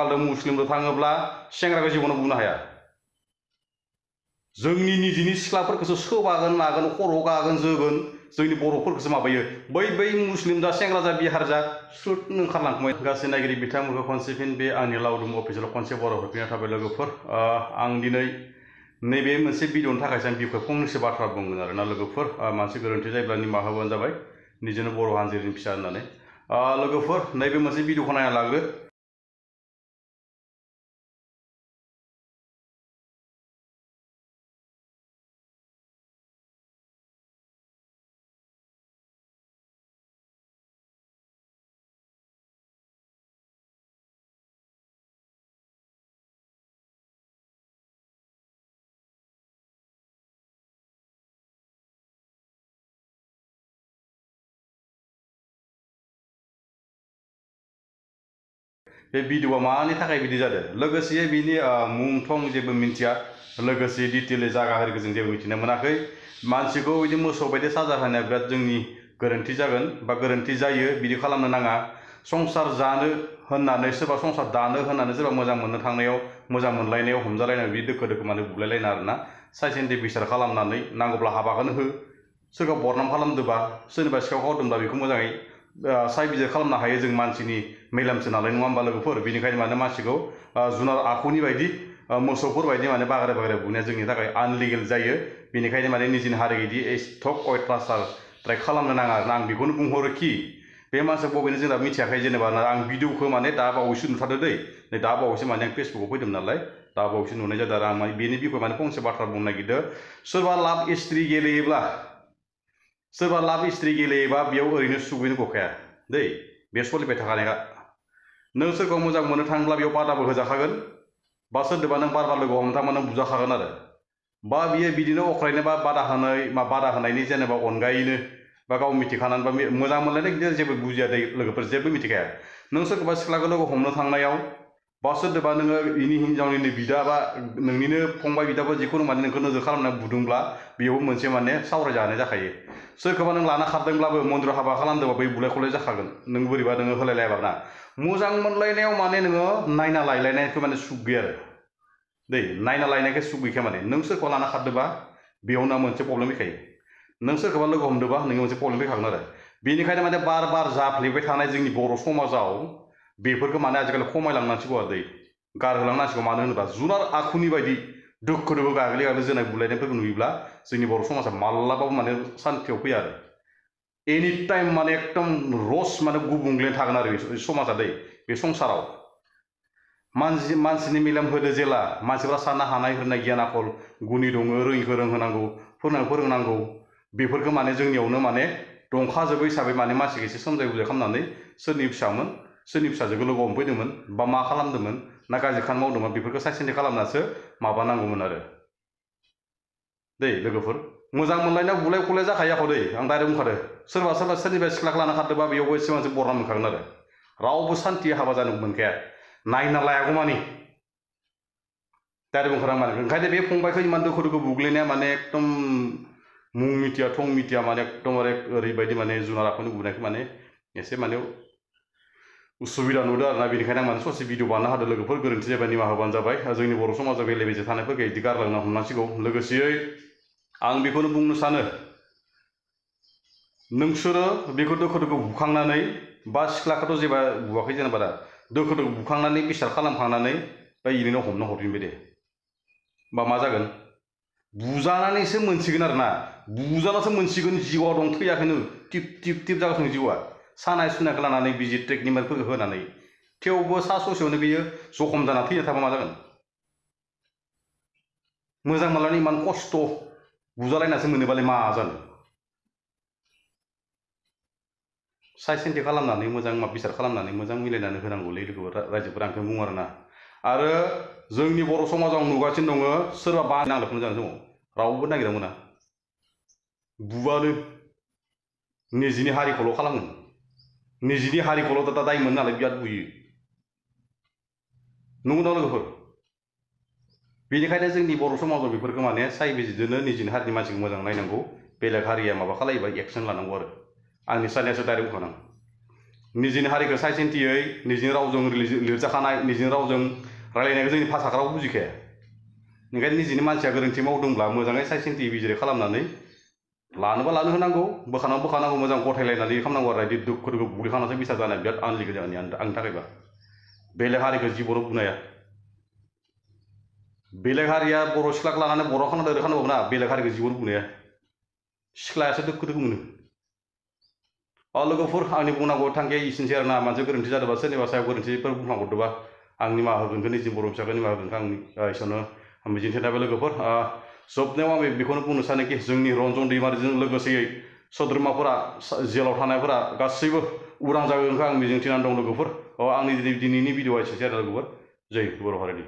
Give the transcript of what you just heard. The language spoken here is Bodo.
मुस्लिमल' थाङोब्ला सेंग्राखौ जिबनाव बुंनो हाया जोंनि निजिनि सिख्लाफोरखौसो सोबागोन लागोन खर' गागोन जोगोन जोंनि बर'फोरखौसो माबायो बै मुस्लिम जा सेंग्रा जा बिहार जा स्रुटनो ओंखारलांखांबाय गासै नायगिरि बिथांमोनखौ खनसे फिन बे आंनि लावदुम अफिसियेलाव खनसे बर' होफिननाय थाबाय लोगोफोर आं दिनै नैबे मोनसे भिडिअनि थाखायसो आं बिखौ फंनैसो बाथ्रा बुंगोन आरोना लोगोफोर मानसि गोरोन्थि जायोब्ला निमाहा होबानो जाबाय निजेनो बर' हान्जानि फिसा होननानै लोगोफोर नैबे मोनसे भिडिअखौ नायना लाग्रो बे भिडिअआ मानि थाखाय बिदि जादों लोगोसे बिनि मुं थं जेबो मिन्थिया लोगोसे डिटेलै जागा हारिखौ जों जेबो मिथिनो मोनाखै मानसिखौ बिदि मोसौ बायदि साजा होनाया बिराद जोंनि गोरोन्थि जागोन बा गोरोन्थि जायो बिदि खालामनो नाङा संसार जानो होननानै सोरबा संसार दानो होननानै सोरबा मोजां मोननो थांनायाव मोजां मोनलायनायाव हमजालायनाय बिदि दोखो दोखो माने बुलायलायना आरोना साइसेन्टि बिसार खालामनानै नांगौब्ला हाबाखौनो हो सोरखौ बरनाम खालामदोंबा सोरनिबा सिखाव खावदोंबा बेखौ मोजाङै सायबिजिर खालामनो हायो जों मानसिनि मेलेमसो नालाय नङा होमबा लोगोफोर बेनिखायनो माने मानसिखौ जुनार आखुनि बायदि मोसौफोर बायदि माने बाग्राय बाग्राय बुनाया जोंनि थाखाय आनलिगेल जायो बेनिखायनो माने निजिनि हारि बिदि एस्थक अयथासार ट्राय खालामनो नाङा आरोना आं बेखौनो बुंहरोखि बे मानसिया बबेनो जोंना मिथियाखै जेनेबा आं भिडिअखौ माने दा बावैसो नुथारदों दै नै दा बावैसो माने आं फेसबुकआव फैदों नालाय दा बावैसो नुनाय जादों आरो आं माने बेनि बिखय माने फंसे बाथ्रा बुंनो नागिरदों सोरबा लाभ हिस्ट्रि गेलेयोब्ला बेयाव ओरैनो सुगैनो गखाया दै बे सलिबाय थाखानायखा नों सोरखौ मोजां मोननो थांब्ला बेयाव बादाबो होजाखागोन बा सोरदोबा नों बार लोगो हमनो थांबा नों बुजाखागोन आरो बा बियो बिदिनो अख्रायनो बा बादा होनायनि जेनेबा अनगायैनो बा गाव मिथिखानानै बा मोजां मोनलायनाय गिदिर जेबो बुजिया दै लोगोफोर जेबो मिथिखाया नों सोरखौबा सिख्लाखौ लोगो हमनो थांनायाव बा सोरदोबा नोङो इनि हिन्जावनिनो बिदा बा नोंनिनो फंबाय बिदाफोर जिखुनु माने नोंखौ नोजोर खालामना बुदोंब्ला बेयाव मोनसे माने सावरायजानाय जाखायो सोरखौबा नों लाना खारदोंब्लाबो मन्दिराव हाबा खालामदोंबा बै बुलाय खलाय जाखागोन नों बोरैबा नोङो होलायलायाबा ना मोजां मोनलायनायाव माने नोङो नायना लायलायनायखौ माने सुख गैया आरो दै नायना लायनायखौ सुख गैखाया माने नों सोरखौ लाना खारदोंबा बेयावनो मोनसे प्रब्लेम फैखायो नों सोरखौबा लोगो हमदोंबा नोङो मोनसे प्रब्लेम फैखागोन आरो बेनिखायनो माने बार बार जाफ्लेबाय थानाय जोंनि बर' समाजाव बेफोरखौ माने आजिखालि खमायलांनांसिगौ आरो दै गारहोलांनांसिगौ मानो होनोबा जुनार आखुनि बायदि दोखो दोखो गाग्लि गाग्लि जोनाय बुलायनायफोरखौ नुयोब्ला जोंनि बर' समाजा मालाबाबो माने सान्थियाव फैया आरो एनि टाइम माने एकदम रस माने गुबुंले थागोन आरो समाजा दै बे संसाराव मानसिनि मेलेम होदो जेला मानसिफ्रा साननो हानाय होनाय गियान आखल गुनि दङ रोङिखौ रोंहोनांगौ फोरोंनांगौ बेफोरखौ माने जोंनियावनो माने दंखाजोबो हिसाबै माने मानसिखौ एसे समजाय बुजाय खालामनानै सोरनि फिसामोन सोरनि फिसाजोखौ लोगो हमफैदोंमोन बा मा खालामदोंमोन ना गाज्रि खामानि मावदोंमोन बेफोरखौ सायसेन्टि खालामनासो माबानांगौमोन आरो दै लोगोफोर मोजां मोनलायनायाव बुलाय खुलाय जाखायो आख' दै आं डाइरेक्ट बुंखादों सोरबा सोरनिबा सिख्लाखौ लाना खारदोंबा बेयावबो एसे मानसि बरनाम मोनखागोन आरो रावबो सान्थि हाबा जानो मोनखाया नायना लायागौमानि डाइरेक्ट बुंखादों माने ओंखायनो बे फंबायखौ इमान दोखो दोखो बुग्लिनाया माने एकदम मुं मिथिया थं मिथिया माने एकदमबारे ओरैबायदि माने जुनार आखुनि बुनायखौ माने एसे माने उसुबिदा नुदों आरोना बेनिखायनो आं माने ससे भिडिअ बानायना होदों लोगोफोर गोरोन्थि जाबा निमाहा होबानो जाबाय जोंनि बर' समाजाव बेले बेजे थानायफोरखौ बिदि गारलांनो हमनांसिगौ लोगोसेयै आं बेखौनो बुंनो सानो नोंसोरो बेखौ दोखो दोखो बुखांनानै बा सिख्लाखौथ' जेबा बुवाखै जेनेबा दा दोखो दोखो बुखांनानै बिसार खालामखांनानै बा इरैनो हमनो हरफिनबाय दे बा मा जागोन बुजानानैसो मोनसिगोन आरोना बुजानासो मोनसिगोन जिउआव दं थैयाखैनो टिप टिप टिप जागासिनो जिउआ सानाय सुनायखौ लानानै बिजि ट्रिटमेन्टफोरखौ होनानै थेवबो सा ससेयावनो बियो जखम जाना थैना थाबा मा जागोन मोजां मोनलायनानै इमान खस्थ' बुजालायनासो मोनोबालाय मा जानो सायसेन्टि खालामनानै मोजां बिसार खालामनानै मोजां मिलायनानै होनांगौलै लोगो रायजोफोरा आंखौ बुङो आरो जोंनि बर' समाजाव नुगासिनो दङ सोरबा बानांलाखौनो जानो समाव रावबो नागिरना मोना बुवानो निजिनि हारिखौल' खालामो निजिनि हारिखौल' दा दाय मोनो नालाय बिराद बुयो नंगौना लोगोफोर बेनिखायनो जोंनि बर' समाजाव बेफोरखौ माने सायबिजिरनो निजिनि हारिनि मानसिखौ मोजां नायनांगौ बेलेग हारिया माबा खालायोबा एक्सन लानांगौ आरो आंनि साननायासो डाइरेक्ट बुंखादों निजिनि हारिखौ सायसेन्थियै निजिनि रावजों लिरजाखानाय निजिनि रावजों रायलायनायखौ जोंनि भाषाफ्राबो बुजिखाया ओंखायनो निजिनि मानसिया गोरोन्थि मावदोंब्ला मोजाङै सायसेन्थि बिजिरै खालामनानै लानोबा लानो होनांगौ बोखानांगौ मोजां गथायलायनानै खालामनांगौ आरो दुखु बुग्लिखानासो बिसार जानाय बिराद आनलिगेल आंनि थाखायबा बेलेग हारिखौ जि बर' बुंनाया बेलेग हारिया बर' सिख्लाखौ लानानै बर' खानांगौ ना बेलेग हारिखौ जि बर' बुंनाया सिख्लायासो दोखो मोनो लोगोफोर आंनि बुंनांगौ थांखिया एसेनोसै आरो ना मानसि गोरोन्थि जादोंबा सोरनिबा सायाव गोरोन्थिफोर बुंफ्लांहरदोंबा आं निमाहा होगोनखौ निजिनि बर' फिसाखौ निमाहा होगोनखौ आं एसेयावनो मिजिंथिनाय थाबाय लोगोफोर जोबनायाव आं बेखौनो बुंनो सानोखि जोंनि रन्जन दैमारिजों लोगोसेयै सोद्रोमाफोरा जेलाव थानायफोरा गासैबो उदां जागोनखौ आं मिजिंथिनानै दं लोगोफोर आंनि दिनैनि भिडिअआ एसेनोसै आरो लोगोफोर जय बर' हारिनि